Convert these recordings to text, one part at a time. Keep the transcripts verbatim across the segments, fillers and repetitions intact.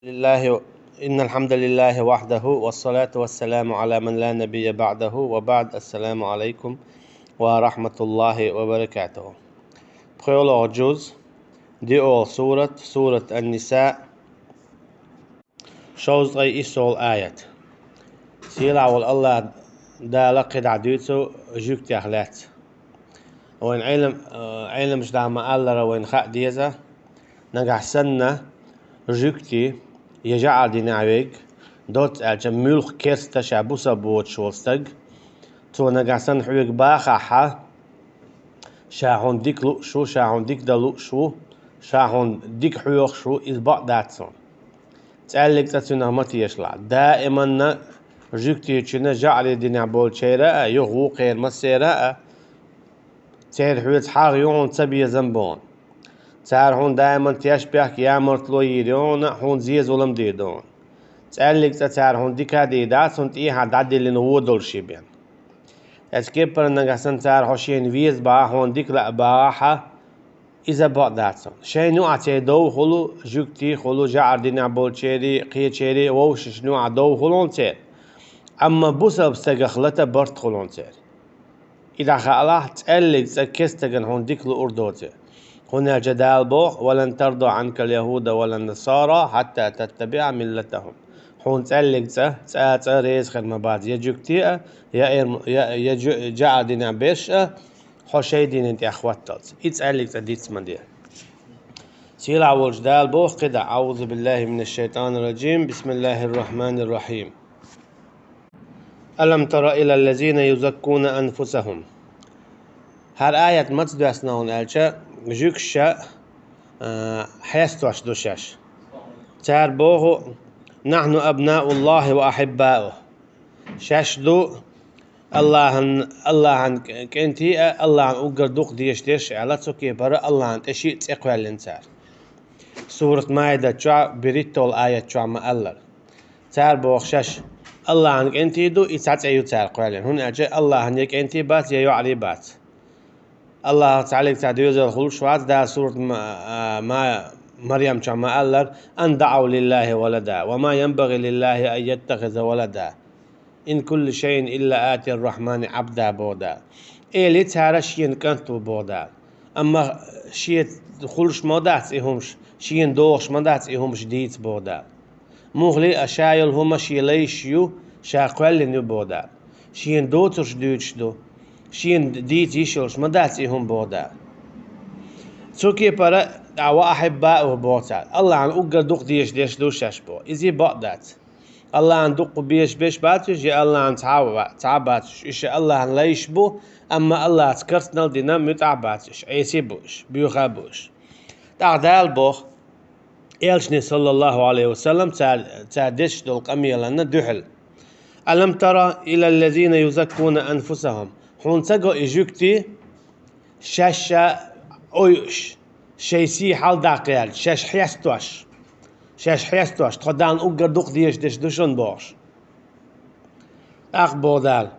لله، إن الحمد لله وحده، والصلاة والسلام على من لا نبي بعده، وبعد، السلام عليكم ورحمة الله وبركاته. ПхоьлгӀа жуз, диъолгӀа сурат, сурат Ан-Ниса, шовзткъе иссалгӀа аят. Сийлахь волу АллахӀ Дала кхидӀа дуьйцу жуьгтех лаьцна. Вайн Ӏелам-, э, Ӏеламчу наха ма-аллара, вайна хаа деза, нагахь санна жуьгти я жаӀар динехь верг, доцца аьлча, муьлхха керста ша бусалба воцуш волу стаг, цо нагахь санна хьоьга бахахь, ша хьуна дика лууш ву, ша хьуна дика дан лууш ву, ша хьуна дика хьоьхуш ву, иза бакъ дац хьуна. ЦӀаьллиг цӀа цуьнах ма тешалахь. Даиманна жуьгтичунна жаӀарийн динехь болчеран а, юха вукхеран массеран а, церан хьоьца хьагӀ ю хьуна, цабезам бу хьуна. Цара хьуна даиман тешнабехк, ямартло йийр ю хьуна, хьуна зен-зулам дийр ду хьуна. ЦӀаьллиг цӀа цара хьуна дика а дийр дац, хьуна тӀехьа дӀадиллина вон долуш бен. Оцу кепара нагахь санна цара хьо шена веза бахахь, хьуна дика лаа бахахь, иза бакъ дац хьуна. Шайна юкъахь церан дов хуьлу, жуьгтийн хуьлу, жаӀар динехь болчеран, кхечеран, вовшашна юкъахь дов хуьлу хьуна церан. Амма бусалба стагах лата барт хуьлу хьуна церан. И дӀахаалахь, цӀаьллиг цӀа керста стагана хьуна дика луур доций. ХӀунда аьлча Дала боху: «ولن ترضى عنك اليهود ولا النصارى حتى تتبع ملتهم». Хьуна цӀаьллиг цӀа, цӀа а цӀа реза хир ма бац, я жуьгти а, я эр-, я, я жу-, жаӀар динехь берш а, хьо шайн динан тӀехь хӀотталц. И цӀаьллиг цӀа диц ма де. Сийлахь волчу Дала боху кхидӀа: أعوذ بالله من الشيطان الرجيم، بسم الله الرحمن الرحيم. ألم تر إلى الذين يزكون أنفسهم. ХӀара аят маца доьссина хьуна аьлча, жуьгташа, а, хьестош ду шаьш. Цара боху: «نحن أبناء الله وأحباؤه». Шаьш ду АллахӀан, АллахӀан кӀентий а, АллахӀан уггар дукха дезаш дерш а аьлла, цу кепара АллахӀан тӀе шиъ цӀе кхоьллина цара. Сурат Маида чохь, берхӀитталгӀа аят чохь ма-аллара. Цара боху шаьш АллахӀан кӀентий ду, и цхьа цӀе ю цара кхоьллина, хӀунда аьлча АллахӀан я кӀентий бац, я йоӀарий бац. АллахӀах цхьаьллиг цхьа доьзал хуьлуш вац, Дала сурат ма-, а, ма-, Марьям чохь ма-аллара: «أن دعوا لله ولدا، وما ينبغي لله أن يتخذ ولدا. إن كل شيء إلا آتي الرحمن عبدا», боху Дала. Эли цара шена кӀант ву, боху Дала. Амма шен хуьлуш ма дац и хӀумаш, шена догӀуш ма дац и хӀумаш дийца, боху Дала. Муххале а ша йолу хӀума шен лайш ю, ша кхоьллина ю, боху Дала. Шена доцурш дуьйцуш ду, шена дийца йиш йолуш ма дац и хӀума, боху Дала. Цу кепара а, «وأحباؤه», боху цара. АллахӀан уггар дукха дезаш дерш ду шаьш, боху. Иза бакъ дац. АллахӀан дуккха безаш берш бац уьш, я АллахӀан цхьа а ва-, цхьа а бац уьш. Уьш АллахӀан лайш бу, амма АллахӀца карцнал дина муьтӀахь бац уьш, Ӏеси бу уьш, боьха а бу уьш. ТӀаккха Дала боху, Элчане, саллаллаху Ӏалайхи ва саллам, цара, цара дешаш долу къамеланна дуьхьал: «ألم تر إلى الذين يزكون أنفسهم». Хьуна ца го и жуьгти, шаьш ша ойуш, шайн сий хьаладаккха яьлча, шаьш хьестош, шаьш хьестош, тхо Дална уггар дукха дезаш дерш ду шуна бохуш. ТӀаккха боху Дала: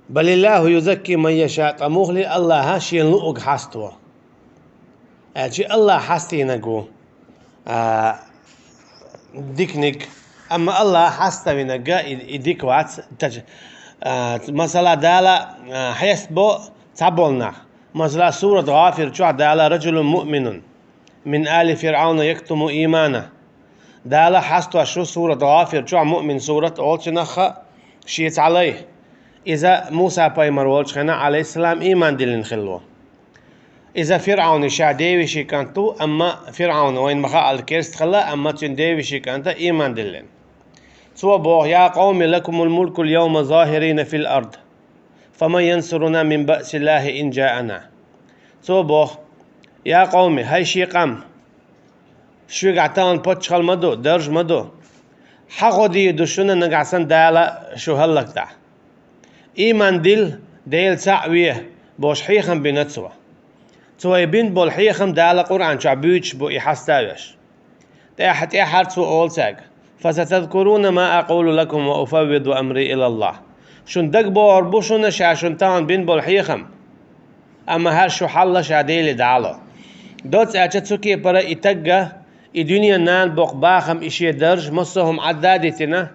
«بل الله يزكي من يشاء», ткъа муххале АллахӀа шена луъург хьаставо. Аьлча АллахӀа хьастийнарг ву, а, диканиг, амма АллахӀа хьаставинарг и, и дика вац. Таж-, а, масала, Дала, а, хьестабо цхьаболу нах. Масала, сурат ГӀафир чохь Дала: «رجل مؤمن من آل فرعون يكتم إيمانه». Дала хьастош ву сурат ГӀафир чохь, Муъмин сурат олучу нахха, шен цхьа лай. Иза Муса пайхамар волчу хенахь, Ӏалайхиссалам, ийман диллина хилла ву. Иза ФирӀавни ша девешин кӀант ву, амма ФирӀавн вайна ма хаъал керста хилла, амма цуьнан девешин кӀанта ийман диллина. Цо боху: «يا قوم لكم الملك اليوم ظاهرين في الأرض، فمن ينصرنا من بأس الله إن جاءنا». Цо боху: «Я къовми, хӀай шен къам, шуьгахь тахана паччахьалла ма ду, дарж ма ду. Хьан гӀо дийр ду шуна нагахь санна Дала шу хӀаллакдахь? Ийман дилла, Дела цхьаъ ве», бохуш хьехам бина цо. Цо и бина болу хьехам Дала Къуръан чохь буьйцуш бу, и хьаставеш. ТӀаьхьа, тӀаьххьара цо олу цаьрга: «فستذكرون ما أقول لكم وأفوض أمري إلى الله». Шуна дагабогӀур бу шуна ша шуна тахана бина болу хьехам. Амма хӀара шу хьал ша Деле дӀало. Доцца аьлча, цу кепара и тагга, И дуьненан боккха бахам, и шен дарж, массо а хӀума Ӏадда а дитина,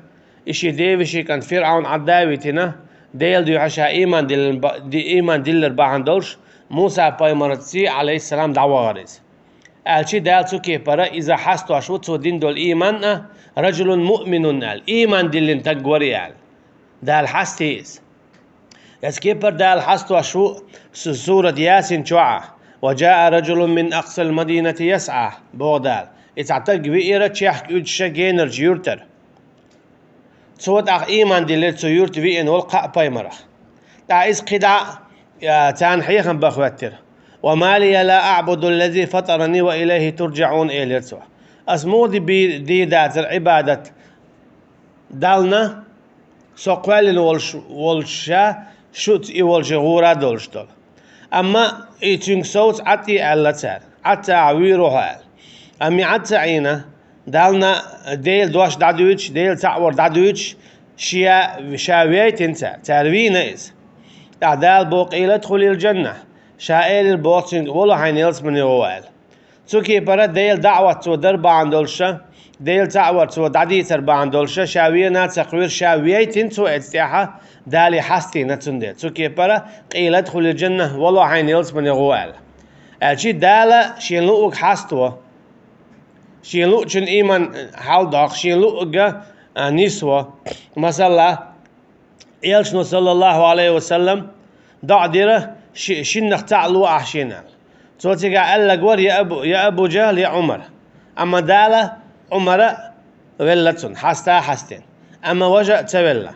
и шен девешин кӀант ФирӀавн Ӏадда а витина, Делан дуьхьа ша ийман диллина ба-, ди-, ийман диллар бахьана долуш, Муса-пайхамарций, Ӏалайхиссалам, дӀавахара иза. Аьлча Дала цу кепара иза хьастош ву, цо дина долу ийман а, «ражулун муъминун» аьлла, ийман диллина стаг вара и аьлла. Дала хьастий иза. Эцу кепара Дала хьастош ву су-, сурат Ясин чохь а: «Ва джаа раджулун мин акъсал мадинати ясӀа», боху Дала. И цхьа стаг веара чехка уьдуш генарчу юьртара. Цо тӀаккха ийман диллира цу юьрта веана волу кхаа пайхамарах. ТӀаккха иза кхидӀа а, а, царна хьехам бан хӀоьттира. «Ва ма лия ла аъбуду ллази фатарани ва илайхи турджаӀун», элира цо. Ас муха ди-, би-, дийр дацара Ӏибадат Далла, со кхоьллина волуш, волуш ша, шуьца и волчу гӀура а долуш долу. Амма и цуьнга совца Ӏад а аьлла цара. Ӏад ца ахь вуьйр ву хьо аьлла. Амма и Ӏад ца Ӏийна, Далла Делан дош дӀадуьйцуш, Делан цхьаъ вар дӀадуьйцуш, ша, ша вейтина цара. Цара вийна иза. ТӀаккха Дала боху: «Къийла дхулил джанна». Ша элира боху цуьнга: «Вало хьайна ялсамане гӀо», аьлла. Цу кепара Делан даӀват цо дар бахьана долуша, Делан цхьаъ вар цо дӀадийцар бахьана долуша, ша вена а ца кхоьру, ша вейтина цо эцу тӀехьа, Дала и хьастийна цундела. Цу кепара: «Къийла дхулил джанна», вало хьайна ялсамане гӀо аьлла. Аьлча Дала шен луъург хьасто, шен луъучун ийман хьалдоккху, шен луъург а нисво. Масала, Элчано, саллаллаху Ӏалайхи ва саллам, доӀа дира ши-, шиннах цхьаъ ло ахь шена аьлла. Цо цигахь аьлларг вара я Абу, я Абу Джахл, я Ӏумар. Амма Дала Ӏумара велла цунна, хьаста а хьастина. Амма важа а ца велла.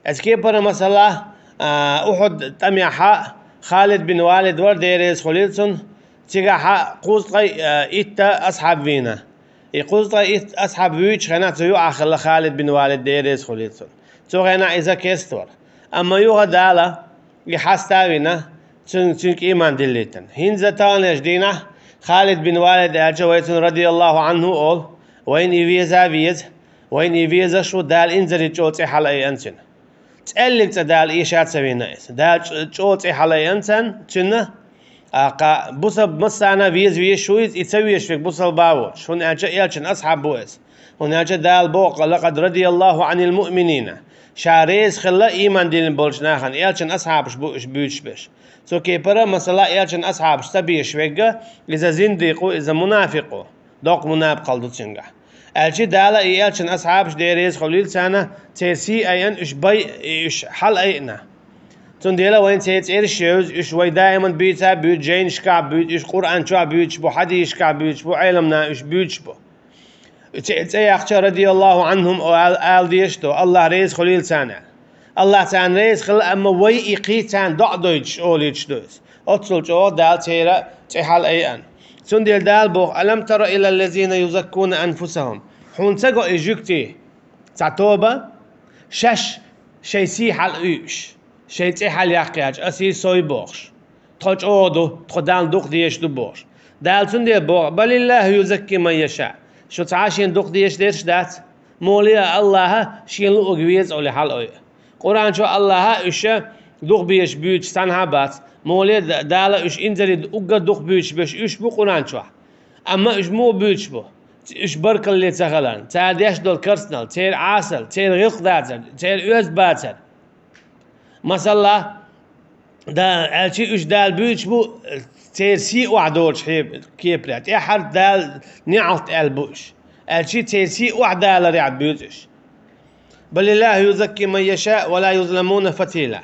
Эцу кепара, масала, а, Ухьуд тӀамехьа Халид бин Валид вара, Дела реза хуьлийла цунна, цигахьа кхузткъе, а, итт асхьаб вийна. И кхузткъе итт асхьаб вуьйчу хенахь цу юкъахь хилла Халид бин Валид, Дела реза хуьлийла цунна. Цу хенахь иза кест вара. Амма юха Дала и хьаста а вина, цуьнга, цуьнга ийман диллийтина. ХӀинца таханлерчу дийнахь Халид бин Валид аьлча, вай цунна радияллаху Ӏанху олу, вайна и веза а веза, вайна и везаш ву, Дала инзаре чӀогӀа цӀе хьалаайина цуьнан. ЦӀеллиг цӀа Дала эша а ца вина иза. Дала чӀ-, чӀогӀа цӀе хьалаайина царна, цуьнан, а, кха, бусалба массарна а веза везаш ву иза, и ца везаш верг бусалба а воцуш. ХӀунда аьлча Элчан асхьаб ву иза. ХӀунда аьлча Дала боху: «Лакъад радияллаху Ӏанил муъминина». Ша реза хилла ийман диллина болчу нахана, Элчан асхьабаш бу уьш буьйцуш берш. Цу кепара, масала, Элчан асхьабаш ца безаш верг, иза зиндикъ ву, иза мунафикъ ву. Доккха мунапкъал ду цуьнгахь. Аьлча Дала и Элчан асхьабаш, Дела реза хуьлийла царна, церан сий айина, уьш бай, и уьш хьалаайина. Цундела вайна церан цӀераш а евза, уьш вай даиман буьйца а буьйцу, жайнашкахь а буьйцу, уьш Къуръан чохь а буьйцуш бу, хьадисашкахь а буьйцуш бу, Ӏеламнаха уьш буьйцуш бу. Церан цӀе яхча, радияллаху Ӏанхум ала, ала дезаш ду, Аллах реза хуьлийла царна. Аллах царна реза хилла, амма вай и кхин царна доӀа дойтуш олуьйтуш ду иза. Оццул чӀогӀа Дала церан цӀе хьалаайина. Цундела Дала боху: «Алам тара илал лазина юзаккуна анфусахум». Хьуна ца го и жуьгтий, цхьа тоба, шаьш шайн сий хьалаайуьйтуш, шайн цӀе хьалаяккхаьча, асий, сой бохуш. Тхо чӀогӀа ду, тхо Далла дукха дезаш ду бохуш. Дала цундела боху: «Балиллаху юзакки ман яша». Шу цхьа а шена дукха дезаш дерш дац. Моле а Аллаха шен луъург веза олий хьалаайо. Къуръан чу Аллаха уьш дукха безаш буьйцуш цхьанхьа а бац. Моле а Д-, Дала уьш инзаре уггар дукха буьйцуш берш уьш бу Къуръан чохь. Амма уьш муха буьйцуш бу? Уьш баркалле ца хиларна, цара деш долу карцнал, церан Ӏасал, церан гӀиллакх дацар, церан оьзда бацар. Масала, да, аьлча уьш Дала буьйцуш бу, церан сий охьадолучу хье-, кепара. ТӀаьххьара Дала неӀалт аьлла бу уьш. Аьлча церан сий охьадаларехь буьйцу уьш. «Балиллаху юзакки ман яша ва ла юзламуна фатила».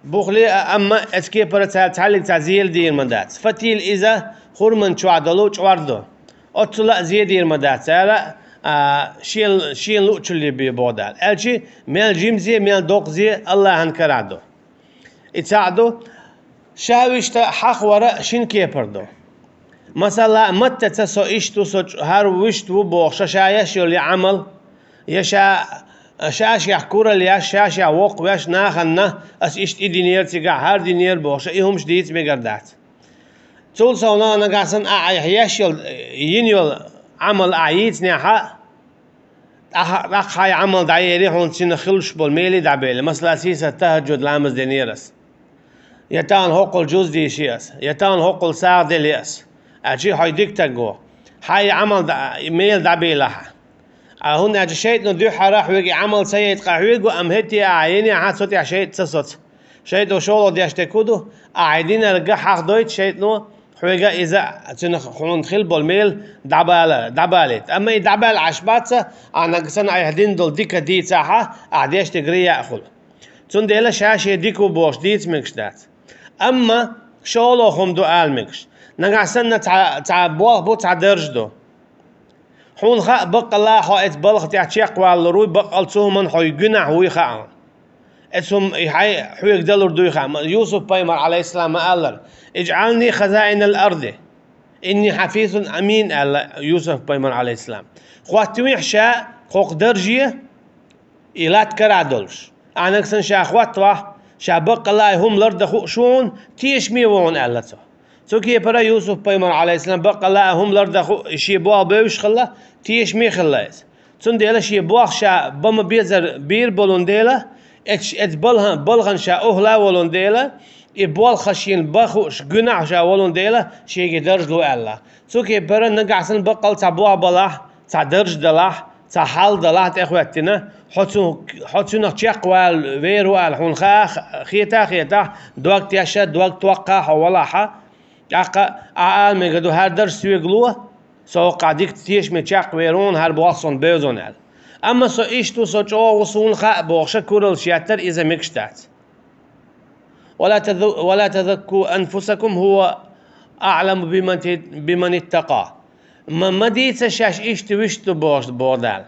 Бухле а, амма эцу кепара цара цхьаллиг цхьа зела дийр ма дац. Фатил иза хурман чохь долу чкъор ду. Оццула а зен дийр ма дац цара, а, шен, шен луъучулле бен боху Дала. Аьлча мел жима зен, мел доккха зен Аллахьан карахь ду. И цхьаъ ду, ша вуьшта хьахавар шина кепара ду. Масала, маттаца со иштта ву, со чӀ-, хӀара вуьшта ву бохуш, ша еш йолу я Ӏамал, я ша, ша шех куралла еш, ша шех воккха веш нахана, ас иштта и динера цигахь, хӀара динера бохуш, и хӀумаш дийца мегар дац. Цул совнаха нагахь санна ахь айхьа еш йолу, йина йолу Ӏамал ахь йийцинехь а, тӀаккха, тӀаккха хьайн Ӏамал дӀаери хьуна цунах хуьлуш болу мели дӀабели. Масала, сийсара тахӀажжуд ламаз динера ас. Я тахана хӀоккхул жуз дийши ас. Я тахана хӀоккхул сагӀа дели ас. Аьлча хьо дика стаг ву. хьай Ӏамал да-, мел дӀабелахьа. А хӀунда аьлча шайтӀано дуьххьара хьоьга и Ӏамал ца яйта къа хьоьга, амма хӀетте ахьа йинехьа, цу тӀехь шайтӀа ца соц. ШайтӀо шолгӀа деш дерг хӀун ду, ахьа динарг хьахдойту шайтӀано хьоьга иза, цуьнах хьуна хила болу мел дӀабала-, дӀабалийта. Амма и дӀабаьлла Ӏаш бац, ахьа нагахь санна айхьа дина долу дика дийцахьа, ахьа деш дерг рияъ хуьлу. Цундела ша шен дика ву бохуш дийца мегаш дац. Амма шолгӀа хӀума ду ала мегаш. Нагахь санна цхьа, цхьа болх бу, цхьа дарж ду. Хьуна хаьа, баккъалла хьо эцу балха тӀехь чекхвалалур вуй, баккъал цу хӀуманна хьо гуьнахь вуй хаьа хьуна. Эцу хӀума и хьай хьоьга далур дуй хаьа. Ма-, Юсуп-пайхамар, Ӏалайхиссалам, ма аллара: «ИджӀални хазаинал арди, инни хьафизун амин», — аьлла Юсуп-пайхамар, Ӏалайхиссалам. Хоттавехьа ша кхокху дарже, и латта карахь долуш. Ахьа нагахь санна ша хоттавахь, ша баккъалла а хӀума лардан хууш ву хьуна, тешаме ву хьуна, аьлла цо. Цу кепара Юсуп-пайхамар, Ӏалайхиссалам, баккъалла а хӀума лардан ху-, шен болх бевзаш хилла, тешаме хилла иза. Цундела шен болх ша бан ма беззара бийр болун дела, эц-, эцу балхан-, балхана ша охӀла а волун дела, и болх шена бан хууш гуьнахь ша волун дела, шега дарж ло аьлла. Цу кепара нагахь санна баккъал цхьа болх балахь, цхьа дарж далахь, цхьа хьал далахь тӀехӀоьттина, хьо цу-, хьо цуьнах чекхвала вер ву аьлла хьуна хаа, хета а хетахь, дог тешша, дог токкха хьо валахьа, тӀаккха ахьа ала мегар ду: «ХӀара дарж соьга ло, со хӀокхахь дика тешаме чекхвер ву хьуна, хӀара болх суна бевза», — аьлла. Амма со иштта ву, со чӀогӀа ву, суна хаьа бохуша кураллаш еттар иза мегаш дац. «ولا تذ-, ولا تزكوا أنفسكم هو أعلم بمن ت-, بمن اتقى». Ма, ма дийца шаьш иштта вуьшта ду бохуш, боху Дала.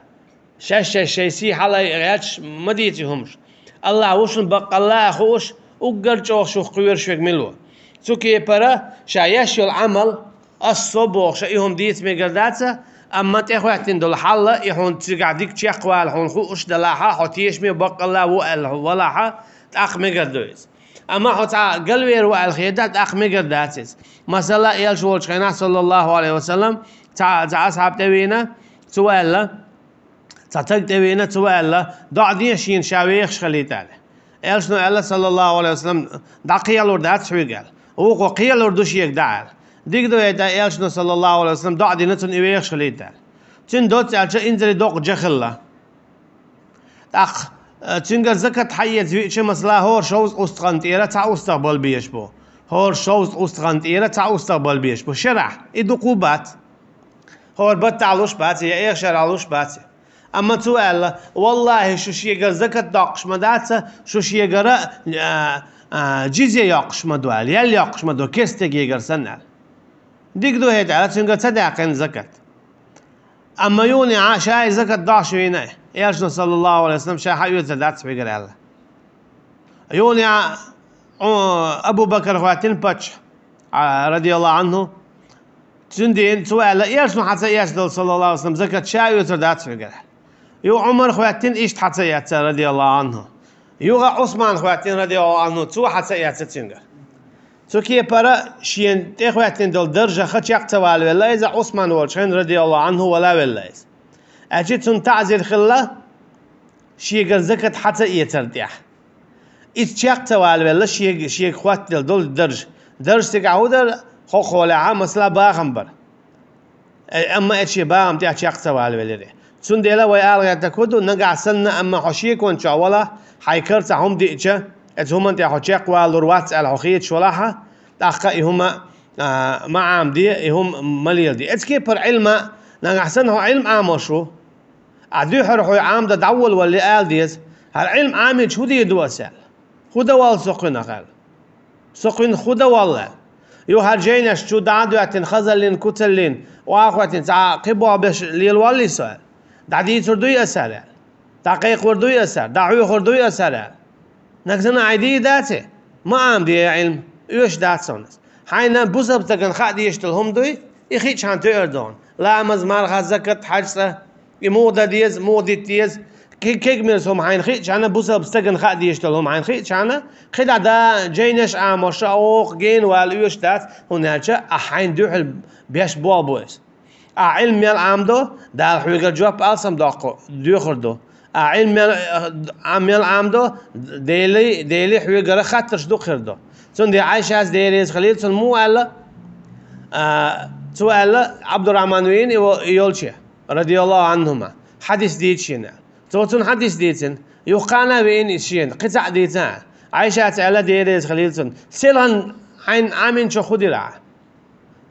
Шаьш-шаьш шайн сий хьалаайгӀелчаш ма дийца и хӀумаш. АллахӀ ву шуна баккъалла а хууш, уггар чӀогӀа шух кхоьруш верг мила ву. Цу кепара ша еш йолу Ӏамал, ас со бохуша и хӀума дийца мегар дац, амма тӀехӀоьттина долу хьал, и хьуна цигахь дика чекхвала хьуна хууш далахьа, хьо тешаме баккъалла а ву аьлла хьо валахьа, тӀаккха мегар ду иза. Амма хьо цхьа галвер ву аьлла хетахь, тӀаккха мегар дац иза. Масала, элча волчу хенахь, саллаллаху Ӏалайхи ва саллам, цхьа, цхьа асхьаб тӀевеана, цо аьлла, цхьа стаг тӀевеана, цо аьлла: «ДоӀа де шена, ша вехаш хилийта», — аьлла. Элчано аьлла, саллаллаху Ӏалайхи ва саллам: «ДӀакхелур дац хьоьга», — аьлла. Вукхо: «Кхелур ду шега», — аьлла. Дика ду хӀета, элчано, саллаллаху Ӏалайхи ва саллам, доӀа дина, цунна и вехаш хилийта аьлла. Цуьнан доцца аьлча, инзаре доккха жа хилла. ТӀаккха, э, цуьнгара закат хьаэца веача, масала, хӀора шовзткъа устагӀан тӀера цхьа устагӀа бала безаш бу. ХӀора шовзткъа устагӀан тӀера цхьа устагӀа бала безаш бу. Шарахь, и дукха бац. ХӀора баттахь луш бац, я эха шарахь луш бац. Амма цо аьлла: «ВаллахӀи, шу шегара закат доккхуш ма дац, шу шегара, а, а, джизья йоккхуш ма ду», — аьлла, ял йоккхуш ма ду, керстагегара санна аьлла. Дика ду хӀета аьлла, цуьнгара ца даьккхина закат. Амма юха а ша и закат дохьуш вийна, элчано, саллаллаху Ӏалайхи ва саллам, ша хьаоьцур дац хьоьгара аьлла. Юха а, о, Абу Бакар хӀоьттина паччахь, а, радияллаху Ӏанху, цуьнан дийна, цо аьлла: «Элчано хьан ца эцна долу, саллаллаху Ӏалайхи ва саллам, закат ша оьцур дац хьоьгара». Юха Ӏумар хӀоьттина, иштта хьан ца эцна, радияллаху Ӏанху. Юха Ӏусман хӀоьттина, радияллаху Ӏанху, цо хьан ца эцна цуьнгара. Цу кепара шена тӀехӀоьттина долу даржаха чекх ца валавелла иза, Ӏусман волчу хенахь, радияллаху Ӏанху, вала а велла иза. Аьлча цунна таӀзир хилла шегара закат хьан ца эцар тӀехь. Иза чекх ца валавелла шега, шега хӀоттаделла долу дарж. Дарж цигахь хӀун дара, хӀокхолехьа, масала, бахам бара. Э, амма эцу шен бахам тӀехь чекх ца валавелира. Цундела вай ала гӀертарг хӀун ду, нагахь санна, амма хьо шекон чохь валахь, хьайн карцахь хӀума диъча, эцу хӀуманна тӀехь хьо чекхвалалур вац аьлла хьо хеташ валахьа, тӀаккха и хӀума, а, ма Ӏамаде, и хӀума ма леладе. Эцу кепара Ӏилма, нагахь санна хьо Ӏилма Ӏамош ву, а дуьххьара хьо Ӏамадан дӀаволавалале ала деза: «ХӀара Ӏилма Ӏамийча хӀун дийр ду ас?» — аьлла. «ХӀун дан воллу со кхуьнах?» — аьлла. «Со кхуьнах хӀун дан воллу?» — аьлла. Юха хӀара жайнаш чу дӀа а доьттина, хазаллин, куцаллин, охьахӀоьттина, цхьа кхин болх беш лелаволлий со, аьлла. «ДӀадийцур дуй ас?» — аьлла. «ДӀакхайкхор дуй ас?» — аьлла. «ДӀахьоьхур дуй ас?» — аьлла. Нагахь санна ахь дийр дац и? Ма Ӏамаде Ӏилма, оьшуш дац хьуна ас. Хьайна бусалба стагана хаа дезаш долу хӀума дуй, и хиъча хьан тоьар ду хьуна? Ламаз, марха, закат, хьаьж, цӀа. И муха дан деза, муха дита деза. Кег-, кегамерса хӀума хьайна хиъча хьана, бусалба стагана хаа дезаш долу хӀума хьайна хиъча хьана, кхидӀа да жайнаш Ӏамош а, оха гена вала оьшуш дац, хӀунда аьлча ахь хьайна дуьхьал беш болх бу иза. Ахь Ӏилма мел Ӏамадо, Дала хьоьгара жоп алсам доккху, доьхур ду. Ахь Ӏилма мел, а, мел Ӏамадо, Дели, Дели хьоьгара хаттарш дукха хир ду. Цундела Ӏайшас, Дела реза хилийла цунна, муха аьлла, а, Цо аьлла, Ӏабдуррахьман вийна и во-, и йолче, радияллаху Ӏанхума, хьадис дийца шена. Цо цунна хьадис дийцина, юха кхана а вийна иза шена, кхин цхьаъ дийцина. Ӏайшас аьлла, Дела реза хилийла цунна: «Селхан хьайна Ӏаминчух хӀун дира ахьа?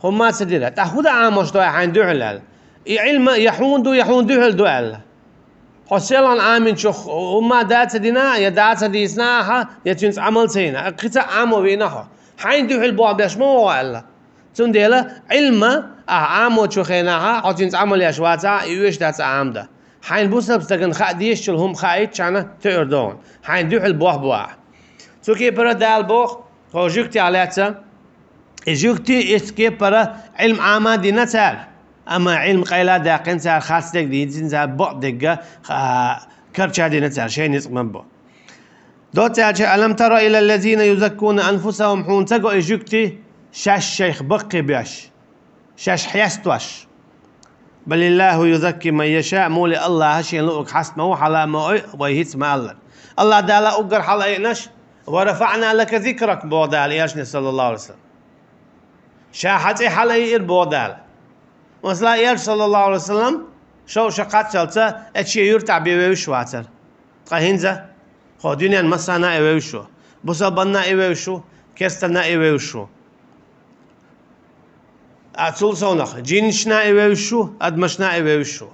ХӀумма а ца дира. ТӀаккха хӀун дан Ӏамош ду ахьа хьайна дуьхьал?» — аьлла. «И Ӏилма я хьуна ду, я хьуна дуьхьал ду», — аьлла. Хьо селхан Ӏаминчух хӀумма а да ца дина, я да ца дийцина ахьа, я цуьнца Ӏамал ца йина, кхин цхьаъ Ӏамо вийна хьо. Хьайна дуьхьал болх беш ма ву хьо, аьлла. Цундела Ӏилма ахьа Ӏамочу хенахьа, хьо цуьнца Ӏамал еш вацахьа, и оьшуш дац Ӏамдан. Хьайна бусалба стагана хаа дезачул хӀума хаийтчхьана тоьар догӀун. Хьайна дуьхьал болх бу ахьа. Цу кепара Дала боху, хьо жуьгтех лаьцна, и жуьгти, ишта кепара Ӏилма Ӏама дина цара, амма Ӏилма къайла а даьккхина цара, харц дерг дийцина цара, бакъ дерг а, а, карча дина цара, шайн ницкъ ма бу. Доцца аьлча: «Алам тара ила ллазина юзаккуна анфусахум», хьуна ца го и жуьгти, шаьш шайх баккхий беш, шаьш хьестош? «Балиллаху юзакки ман яша», мули Аллаха шен луург хьаст ма ву хьала ма ойу, вай хӀинца ма аллара. Аллаха Дала уггар хьалаайъинаш, «ва рафаъна лака зикрак», боху Дала элчане, саллаллаху алейхи ва саллям. Ша хьан цӀе хьалаайъира, боху Дала. Масала, элча, саллаллаху алейхи ва саллям, шовзткъа шо кхаччалца, эцу шен юьртахь бен вевзаш вацара. Ткъа хӀинца? Хьо дуьненна массарна а вевзаш ву. Бусалбанна а вевзаш ву, керстанна а вевзаш ву. А цул совнах, жинашна а вевзаш ву, адамашна а вевзаш ву.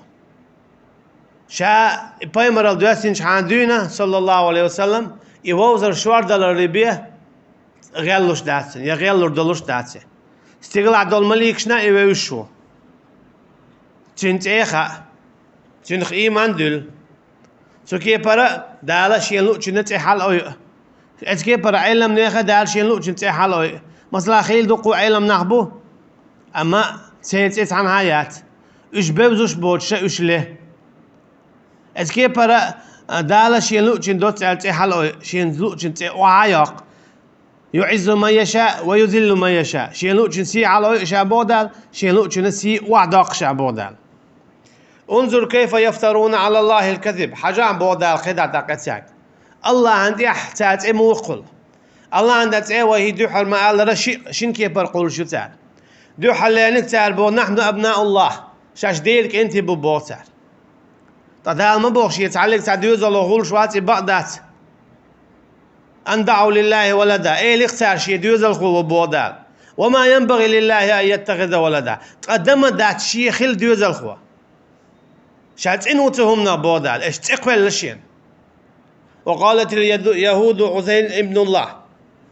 Ша пайхамаралла доьссинчхьана дуьйна, саллаллаху алейхи ва саллям, и вовзар шордалар бен гӀеллуш дац, я гӀеллур долуш дац. Стигалахь долу маликашна а вевзаш ву. Цуьнан цӀе а хаьа, цуьнах ийман дуьллу. Цу кепара Дала шен луучунна цӀе хьалаойу. Эцу кепара Ӏеламнеха Дала шен луучунна цӀе хьалаойу. Масала, хила дуккха Ӏелам нах бу, амма церан цӀе цхьанхьа а яц. Уьш бевзаш боцуша уьш ле. Эцу кепара, а, Дала шен луучунна доцца аьлла цӀе хьалаойу, шен луучунна цӀе охьа а йоккху. «Юъиззу ман яша ва юзиллу ман яша». Шен луучун сий хьалаойу ша, боху Дала, шен луучунна сий охьадоккху ша, боху Дала. «Унзур кайфа яфтаруна Ӏала Аллахил казиб». Хьажахь, боху Дала, кхидӀа тӀаккха цаьрга. Аллахьан тӀехь цара цӀе муха кхуллу? Аллахьан тӀехь цӀе вай хӀинца дуьххьара ма-аллара, ши, шина кепара кхуллуш ю цара. Дуьххьарлерниг цара боху: «Нахьну абнауллах», шаьш Делан кӀентий бу, боху цара. Ткъа Дала ма боху шен цхьаллиг цхьа доьзало хуьлуш вац, и бакъ дац. «Ан даӀу лиллахи валада», элира цара шен доьзалхо ву, боху Дала. «Ва ма янбагӀи лиллахи ан яттахиза валада». Ткъа дан ма дац шен хила доьзалхо. Ша цӀена ву цу хӀуманах, боху Дала, аш цӀе кхоьллина шена. «Ва къалатил яду-, яхӀуду Ӏузайр ибнуллах».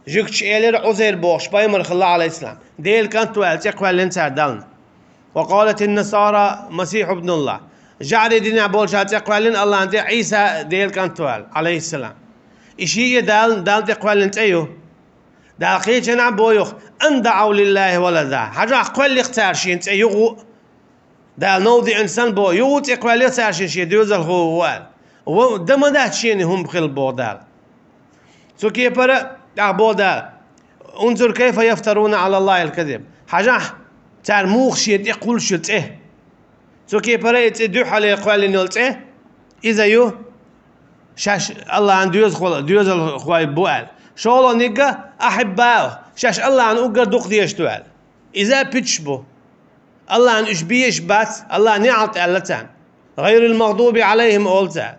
Жуьгташа элира, Ӏузайр бохуш пайхамар хилла, Ӏалайхиссалам, Делан кӀант ву аьлла, цӀе кхоьллина цара Далла. «Ва къалатин насара Масихь ибнуллах». ЖӀарий динехь болчара цӀе кхоьллина Аллахьан тӀе Ӏийса Делан кӀант ву аьлла, Ӏалайхиссалам. И шиъ а Дала, Далла тӀе кхоьллина цӀе ю. Дала кхечанхьа боху юха: «Ан даӀу лиллахи валада». Хьажахь, кхоьллира цара шена цӀе юха а. Дала новкъа деана санна боху, юха а цӀе кхоьллира цара шена шен доьзалхо ву аьлла. Ва дан ма дац шена и хӀума хила, боху Дала. Цу кепара тӀаккха боху Дала: «Унзур кайфа яфтаруна Ӏала Аллахил казиб». Хьажахь, цара муха шена тӀе кхуллуш ю цӀе. Цу кепара и цӀе, дуьххьале кхоьллина йолу цӀе, иза ю шаьш Аллахьан доьзахо-, доьзалхой бу аьлла. ШолгӀаниг а: «Ахьиббау», шаьш Аллахьан уггар дукха дезаш ду аьлла. Иза а пуьташ бу. Аллахьан уьш безаш бац, Аллахьа неӀалт аьлла царна. «ГӀайрил магӀдуби Ӏалайхим», олу цара.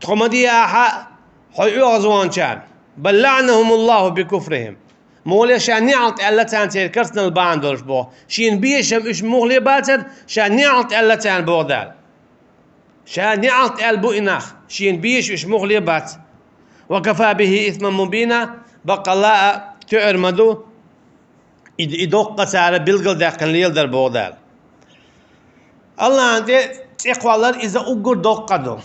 Тхо ма де ахьа хьо оьгӀазвахначарна. «Бал лаӀанахумуллаху бикуфрихим». Муха ле, ша неӀалт аьлла царна, церан керстанал бахьана долуш, боху. Шена безаш-м уьш муха ле бацара, ша неӀалт аьлла царна, боху Дала. Ша неӀалт аьлла бу и нах, шена безаш уьш муха ле бац. «Ва кафа бихи исман мубина», баккъалла а тоьар ма ду и, и доккха цара билгалдаьккхина леладар, боху Дала. Аллахьан тӀе цӀе кхоллар иза уггар доккха ду.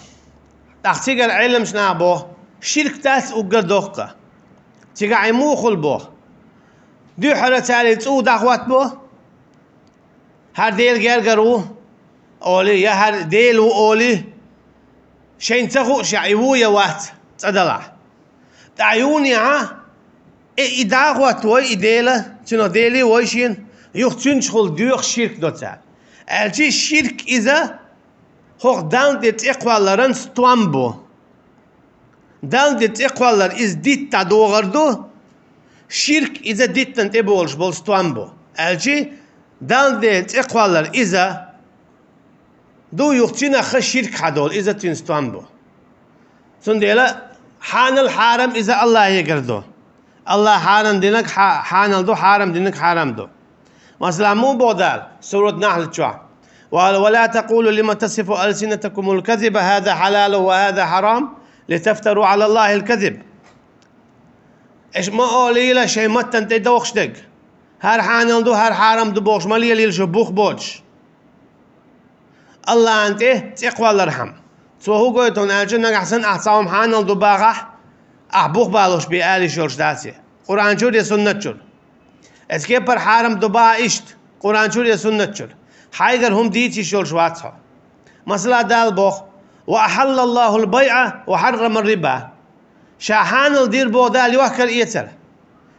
ТӀаккха цигара Ӏеламчу наха боху: «Ширк дац уггар доккха». Цигахь и муха хуьлу боху? Дуьххьара цара и цӀу дӀахӀоттабо, хӀара Делан гергара ву олий, я хӀара Дела ву олий, шайна ца хууш, я и ву я вац, цӀа далахь. ТӀаккха юха а, э, и дӀахӀоттавой, и Дела, цуьнан Дела вой шена, юха цуьнчухула доьху ширк до цара. Аьлча ширк иза хӀокху Далла тӀе цӀе кхолларан стом бу. Далла тӀе цӀе кхоллар иза дитта дӀадохар ду, ширк иза диттана тӀе болуш болу стом бу. Аьлчи, Далла де цӀе кхоллар иза ду, юха цунах ширк хьадолу, иза цуьнан стом бу. Цундела хьанал хьарам иза Аллахьегара ду. Аллахьа хьарам динарг хьа-, хьанал ду, хьарам динарг хьарам ду. Масала, муха боху Дала, сурат Нахьл чохь: «Ва, ва ла такулу лима тасифу алсинатакумул казиба, хаза хьалалу ва хаза хьарам, литафтару Ӏала Аллахьил казиб». Аша ма олийла шайн маттана тӀедогӀуш дерг. ХӀара хьанал ду, хӀара хьарам ду бохуш ма лелийла шу бух боцуш. Аллахьан тӀе цӀе кхоллархьама. Цо хӀун гойту хьуна аьлча, нагахь санна ахь цхьа хӀума хьанал ду бахахь, ахь бух балош бен ала йиш йолуш дац и. Къуръан чуьра я суннат чуьра. Оцу кепара хьарам ду бахахь иштта, Къуръан чуьра я суннат чуьра. Хьайгара хӀума дийца йиш йолуш вац хьо. Масала, Дала боху: «Ва ахьаллаллахул байъа ва хьаррамар риба». Ша хьанал дира боху Дала йохкар-эцар.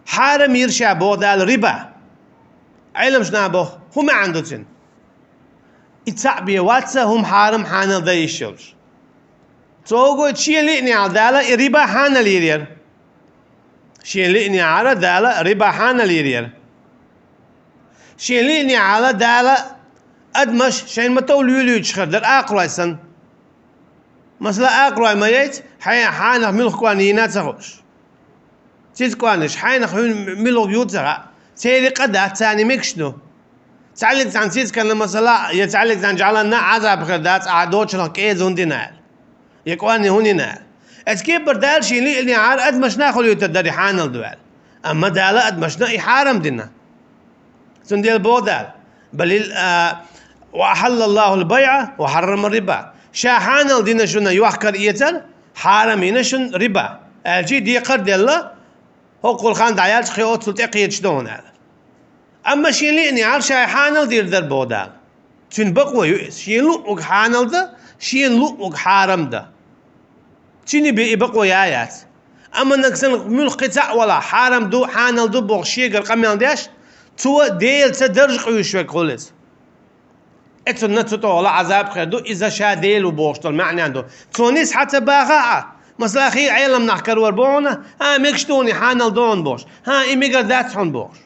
Хьарам йира ша боху Дала риба. Ӏеламнаха боху, хӀун маьӀна ду цуьнан? И цхьаъ бен вац хӀума хьарам хьанал дан йиш йолуш. Цо хӀун гойту, шен лиънехьара Дала и риба хьанал йийр яра. Шен лиънехьара Дала риба хьанал йийр яра. Шен лиънехьара Дала адамаш шайна ма-тов луьйлуьйтуш хир дара, акхарой санна. Масала, акхарой ма яйца, хьайн хьанах муьлха кӀорни йина а ца хууш. Цицкъонаш, хьайнах хьуьнан муьлха ю ца хаьа. Церан къа дац, царна мегаш ду. Цхьаьллиг цхьана цицканна, масала, я цхьаьллиг цхьана жӀаланна Ӏазап хир дац, ахьа доцурах кӀеза хӀунда йина аьлла, я кӀорни хӀунда йина аьлла. Оцу кепара Дала шен лиънехьара адамашна а хуьлуьйтур дара и хьанал ду аьлла. Амма Дала адамашна и хьарам дина. Цундела боху Дала: «Балил, а, ва ахьаллаллахул байъа ва хьаррамар риба». Ша хьанал дина шуна йохкар-эцар, хьарам йина шуна риба. Аьлчи декхар а делла, хӀокхул хан дӀаяьлча кхин оццул тӀекхеташ ду хьуна аьлла. Амма шен лиънехьара ша хьанал дийр дара боху Дала. Цуьнан бакъо ю иза. Шен луъург хьанал дан, шена луъург хьарам дан. Цуьнан бен и бакъо я яц. Амма нагахь санна муьлхха кхин цхьаъ валахь, хьарам ду, хьанал ду бохуш шегара къамел деш, цо Делаца дарж къуьйсуш верг хуьлу иза. Э, цунна цу тӀехула Ӏазап хир ду, иза ша Дела ву бохуш долу маьӀна ду. Цо нисхьа ца бахахь а, масала, хи Ӏеламнах карор бу хьуна, хӀан, мегаш ду хьуна и хьанал ду хьуна бохуш, хӀан, и мегар дац хьуна бохуш.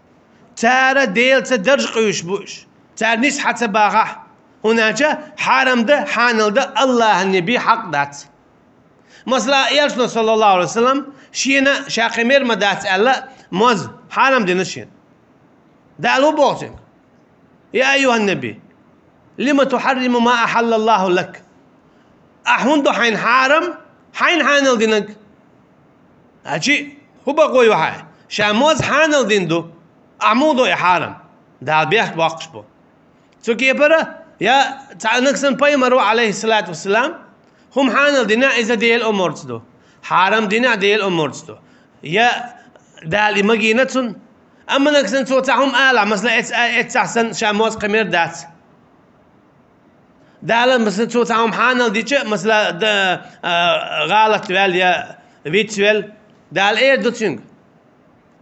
Цара Делаца дарж къуьйсуш бу уьш. Цара нисхьа ца бахахь, хӀунда аьлча хьарам дан, хьанал дан Аллахьан бен хьакъ дац. Масала, Элчано, саллаллаху Ӏалайхи ва саллам, шена ша кхин мер ма дац аьлла, моз хьарам дина шена. Дала хӀун боху цуьнга: «Я айюхьан наби, лима тухьарриму ма ахьаллаллаху лак?» Ахь хӀунда до хьайна хьарам, хьайна хьанал динарг? Ачи, хӀун бакъо ю хьан? Ша моз хьанал дина ду, ахь муха до и хьарам? Дала бехк боккхуш бу. Цу кепара, я цхьа нагахь санна пайхамар ву, Ӏалайхиссалату вассалам, хӀума хьанал дина иза Делан омарца ду, хьарам дина Делан омарца ду, я Дала и магийна цунна. Амма нагахь санна цо цхьа хӀума алахь, масала, эц-, эццахь санна ша моз кхин мер дац. Дала, масала, цо цхьа хӀума хьанал дича, масала, да, а, гӀалат ваьлла я виц ваьлла, Дала эр ду цуьнга: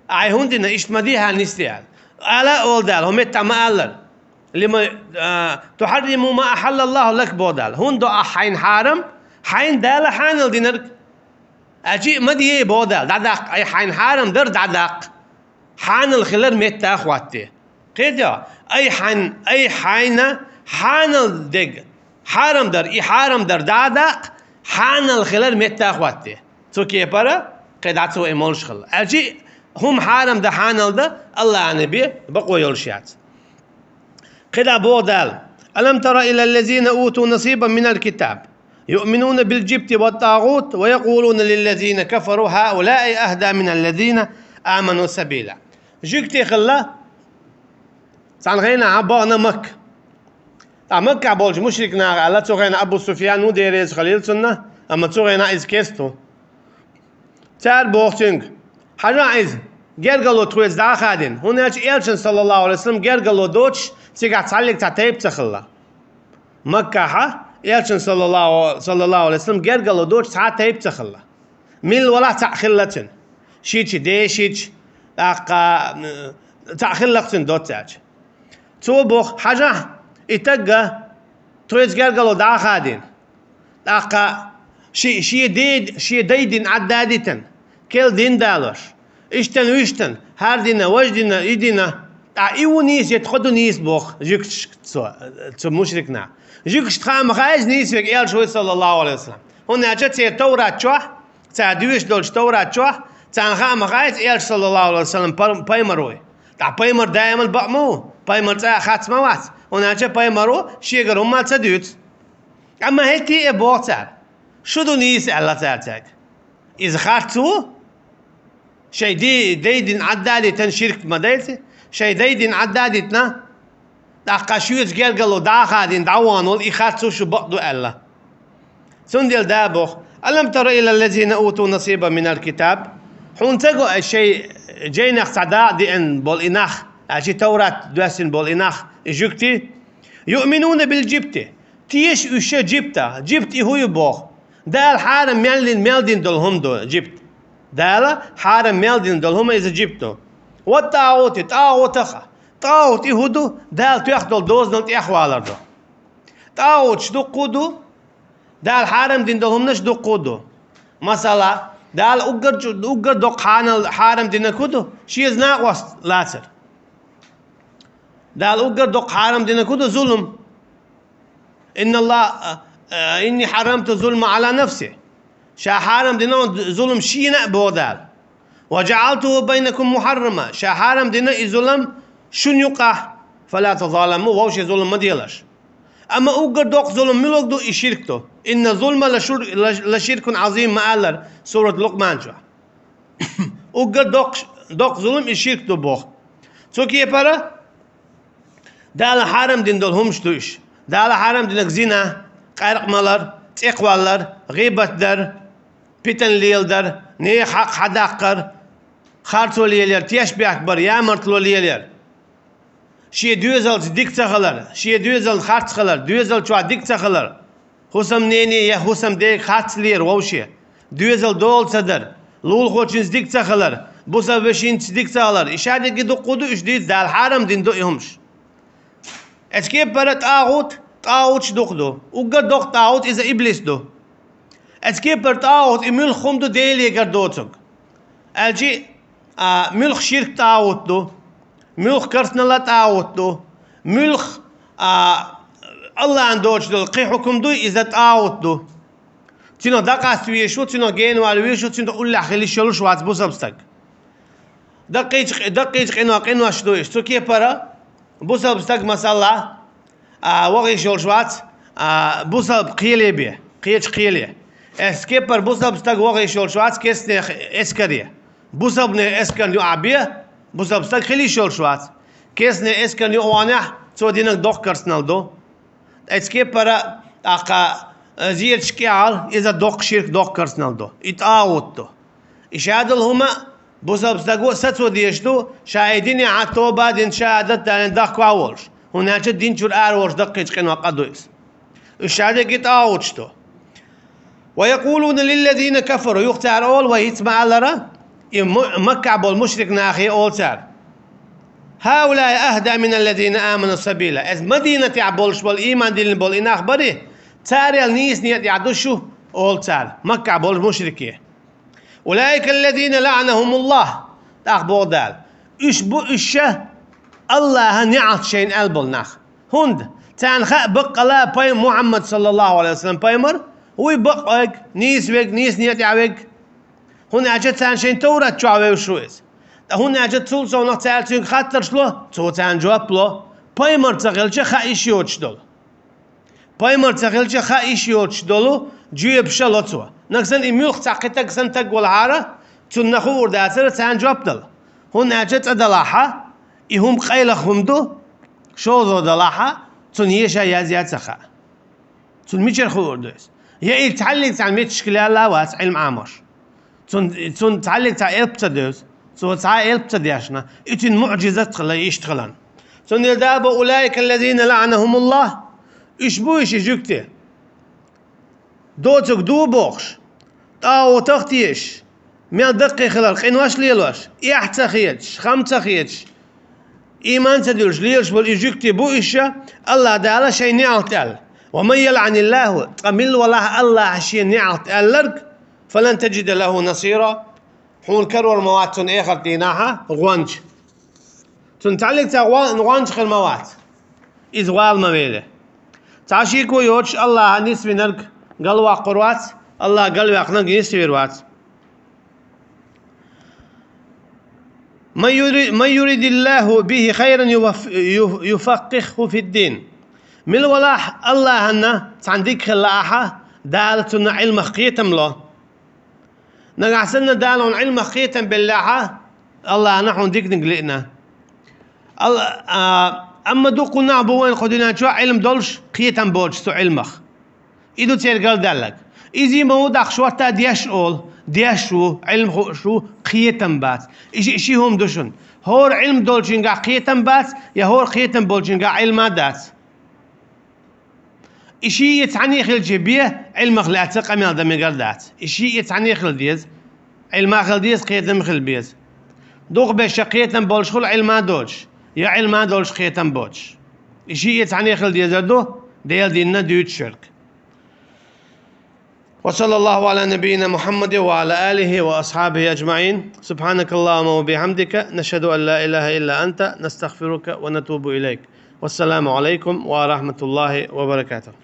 «Ахь хӀунда дина, иштта ма де, хьан нисде», — аьлла. Ала а олу Дала, хӀун меттахь ма аллара. «Лима, а, тухьарриму ма ахьаллаллаху лак», — боху Дала. ХӀунда до ахь хьайна хьарам, хьайна Дала хьанал динарг? Ачи а ма де, боху Дала, дӀадаккха, ай хьайна хьарам дар дӀадаккха. Хьанал хилар меттахь хӀоттае. Кхетий хьо? Ай хьайн-, ай хьайна хьанал дерг, хьарам дар, и хьарам дар дӀа а даккха, хьанал хилар меттахь хӀоттае. Цу кепара кхин дӀа цо и молуш хилла. Аьлчи а хӀума хьарам дан, хьанал дан Аллахьан бен бакъо йолуш яц. Кхин дӀа боху Дала: «Алам тара илаллазина уту насибан минал китаб, юъминуна бил жибти ва тагӀут, ва якъулуна лиллазина кафару, хьаулаи ахда миналлазина аману сабила». Жуьгти хилла, цхьана хенахь бахана Макка. Ткъа Маккахь болчу мушрик наха аьлла, цу хенахь Абу Суфьян ву, Дела реза хуьлийла цунна, амма цу хенахь иза керста ву. Цара боху цуьнга: «Хьажахь иза, гергарло тхоьца дӀа а хадийна, хӀунда аьлча Элчанна, саллаллаху Ӏалайхи ва саллам, гергарло доцуш цигахь цхьаьллиг цхьа тайпа ца хилла». Маккахьа Элчанна, саллаллаху, саллаллаху Ӏалайхи ва саллам, гергарло доцуш цхьа а тайпа ца хилла. Милла валахь цхьаъ хилла цуьнан. Шича, дешича, тӀаккха, м, цхьаъ хилла-кх цуьнан доцца аьлча. Цо боху: «Хьажахь, и тагга тхоьца гергарло дӀа а хадийна. ТӀаккха ши-, шен де-, шен дай дин Ӏадда а дитина, керла дин а далош, иштта-вуьшта, хӀара дина, важа дина, и дина, ТӀаккха и ву нийса, я тхо ду нийса боху жуьгташка цо, цу мушрикна. Жуьгташна хаа ма хаьа иза нийса верг Элча ву, саллаллаху алейхи ва саллям. ХӀунда аьлча церан Таврат чохь, цара дуьйцуш долчу Таврат чохь, царна хаа ма хаьа иза Элча, саллаллаху алейхи ва саллям, пар-, пайхамар вуй. ТӀаккха пайхамар даиман бакъ ма ву, пайхамар цкъа а харц ма вац, хӀунда аьлча пайхамаро шегара хӀумма ца дуьйцу. Амма хӀетте а боху цара. Шу ду нийса аьлла цара цаьрга. Иза харц ву? Шайн ди-, дай дин Ӏадда а дитина, ширк ма дайци, шайн дай дин Ӏадда а дитина, тӀаккха шуьца гергарло дӀа а хадийна, дӀавахана волу и харц ву, шу бакъ ду аьлла. Цундела да боху: «Алам тара ила ллазина уту насиба минал китаб». Хьуна ца го, шайн жайнах цхьа дакъа деана болу и нах, аьлчи Таврат доьссина болу и нах, и жуьгти, «юъминуна бил жибти». Теша уьш ша жибта, жибт и хӀу ю боху? Дала хьарам мел дин, мел дин долу хӀума ду жибт. Дала хьарам мел дин долу хӀума иза жибт ду. Ва тӀагӀути, тӀагӀутаха. ТӀагӀут и хӀу ду? Дала тоьхна долу дозанал тӀехвалар ду. ТӀагӀуташ дуккху ду, Дала хьарам дин долу хӀуманаш дуккху ду. Масала, Дала уггар чу-, уггар доккха хьанал-, хьарам динарг хӀу ду? Шен накъост лацар. Дала уггар доккха хьарам динарг хӀу ду? Зулум. «Инна Аллах, а, а, инни хьаррамту зулма ала нафси». Ша хьарам дина зулум шена а боху Дала. «Ва жаалтуху байнакум мухаррама». Ша хьарам дина и зулам шун юкъахь. «Фала тазаламу», вовше зулум ма делаш. Амма уггар доккха зулум муьлург ду, и ширк ду. «Инна зулма ла шур-, ла, ла ширкун азим» ма аллара сурат Лукъман чохь. Уггар доккха, доккха зулум и ширк ду боху. Цу кепара Дала хьарам дина долу хӀумаш ду уьш. Дала хьарам динарг зина, къаьркъа малар, цӀе кхоллар, гӀийбат дар, питана леладар, нехан хьакъ хьадаккхар, харцо лелаяр, тешнабехк бар, ямартло лелаяр. Шен доьзалца дика ца хилар, шен доьзална харц хилар, доьзал чохь дика ца хилар. ХӀусамнене я хӀусамдега харц лера вовше. Доьзал дола ца дар, лулахочуьнца дика ца хилар, бусалба вешинца дика ца хилар. И шадерриге дуккху ду, уьш дийца Дала хьарам дина ду и хӀумаш. Эцу кепара тӀагӀут, тӀагӀуташ дукха ду. Уггар доккха тӀагӀут иза иблис ду. Эцу кепара тӀагӀут и муьлх хӀума ду Делегара доцург. Аьлчи, а, муьлх ширк тӀагӀут ду, муьлх керстаналла тӀагӀут ду, муьлх, а, Аллахьан доцуш долу кхин хьукум дуй, иза тӀагӀут ду. Цуьнах дӀакъаста везаш ву, цуьнах генавала везаш ву, цуьнан тӀе уллехь хила йиш йолуш вац бусалба стаг. Даккхийчу, даккхийчу къино-, къинош ду иза. Цу кепара бусалба стаг, масала, а, вахийш йолуш вац, а, бусалба кхеле бен, кхечу кхеле. Эс кепара бусалба стаг вахийш йолуш вац кестнех эскаре. Бусалбанех эскарна юкъахь бен, бусалба стаг хила йиш йолуш вац. Кестнех эскарна юкъа ваханехь, цо динарг доккха керстаналла ду. Эцу кепара, тӀаккха, а, зераш кӀехьал, иза доккха ширк, доккха керстаналла ду. И тӀагӀут ду. И шадолу хӀума бусалба стаго сацо дезаш ду, ша и динехь тоба а дина, шахӀадат а далийна, дахка а волуш. ХӀунда аьлча дин чуьра ара волуш даккхийчу къинойх къа ду иза. Уьш шадерриге тӀагӀуташ ду. «Ва якъулуна лиллазина кафару», юха цара олу, вай хӀинца ма-аллара, и М-, Маккахь болу мушрик нахе олу цара: «ХӀаулаи ахда миналлазина аману сабила». Эс Мадинатехь болуш болу, ийман диллина болу и нах барий, царел нийса некъа тӀехь ду шу, олу цара, Маккахь болу мушрике. «Улаика аллазина лаъанахумуллах», тӀаккха боху Дала. Уьш бу уьш ша Аллаха неӀалт шайна аьлла болу нах. ХӀунда? Царна хаьа баккъала пай-, Мухьаммад, саллаллаху алейхи ва саллям, пайхамар вуй бакъ верг, нийса верг, нийса некъа тӀехь верг. ХӀунда аьлча царна шайн Таврат чохь вевзаш ву иза. Ткъа хӀунда аьлча цул совнах цара цуьнга хаттарш ло, цо царна жоп ло, пайхамар ца хилча, хаа йиш йоцуш долу. Пайхамар ца хилча, хаа йиш йоцуш долу жоьпаш а ло цо. Нагахь санна и муьлхха цхьа кхин таг санна таг валахьара, цунна хуур дацара царна жоп дала. ХӀунда аьлча цӀа далахьа, и хӀума къайлаха хӀума ду, шозлагӀа далахьа, цунна еша язъян ца хаьа. Цунна мичара хуур ду иза? Я и цхьаьллиг цхьана метташка лаьлла а вац Ӏилма Ӏамош. Цун, цун цхьаьллиг цхьа элп ца девза, цо цхьа а элп ца дешна, и цуьнан муӀжизат хила, иштта хиларна. Цундела Дала бо: «Улаика аллазина лаъанахумуллах». Уьш бу уьш и жуьгти. Доцург ду бохуш, тӀагӀутах а тешаш, мел даккхий хилар къинош лелош, эхь ца хеташ, хам ца хеташ, ийман ца дуьллуш лелаш болу и жуьгти бу уьш ша, Аллах Дала шайн неӀалт аьлла. «Ва ман ялъаниллаху», ткъа милла валахь Аллаха шен неӀалт аьлларг, «фалан таджида лаху насира», хьуна карор ма вац цунна эхарт дийнахьа гӀонча. Цунна цхьаллиг цхьа гӀо-, гӀонча хир ма вац. Иза гӀола ма веле. Цхьа шеко йоцуш АллахӀа нисвинарг галваккхур вац, АллахӀа галваьккхинарг нисвер вац. من يري-، من يرد الله به خيرا يوف-، يف-، يفقهه في الدين. Мила валахь АллахӀанна цхьана дика хилла ахьа, Дала цунна Ӏилмах кхетам ло. Нагахь санна Дала хьуна Ӏилмах кхетам беллехьа, АллахӀана хьуна диканиг лиъна. Ал-, а, амма дуккха нах бу вайн кху дуьнен чохь Ӏилма долуш, кхетам боцуш цу Ӏилмах. И ду церан галдаьлларг. Иза ма ву даккха шортта деш олу, деш ву, Ӏилма хууш ву, кхетам бац. И ши, ши хӀума ду шуна. ХӀора Ӏилма долчуьнгахь кхетам бац, я хӀора кхетам болчуьнгахь Ӏилма дац. И шиъ цхьаьна хилча бен, Ӏилмах лаьцна къамел дан мегар дац. И шиъ цхьаьна хила деза. Ӏилма хила деза, кхетам хила беза. Дукха беш кхетам болуш хуьлу Ӏилма доцуш, я Ӏилма долуш кхетам боцуш. И шиъ цхьаьна хила дезар ду, Делан динна дуьйцуш верг. وصلى الله على نبينا محمد وعلى آله وأصحابه أجمعين. سبحانك اللهم وبحمدك، نشهد أن لا إله إلا أنت، نستغفرك ونتوب إليك. والسلام عليكم ورحمة الله وبركاته.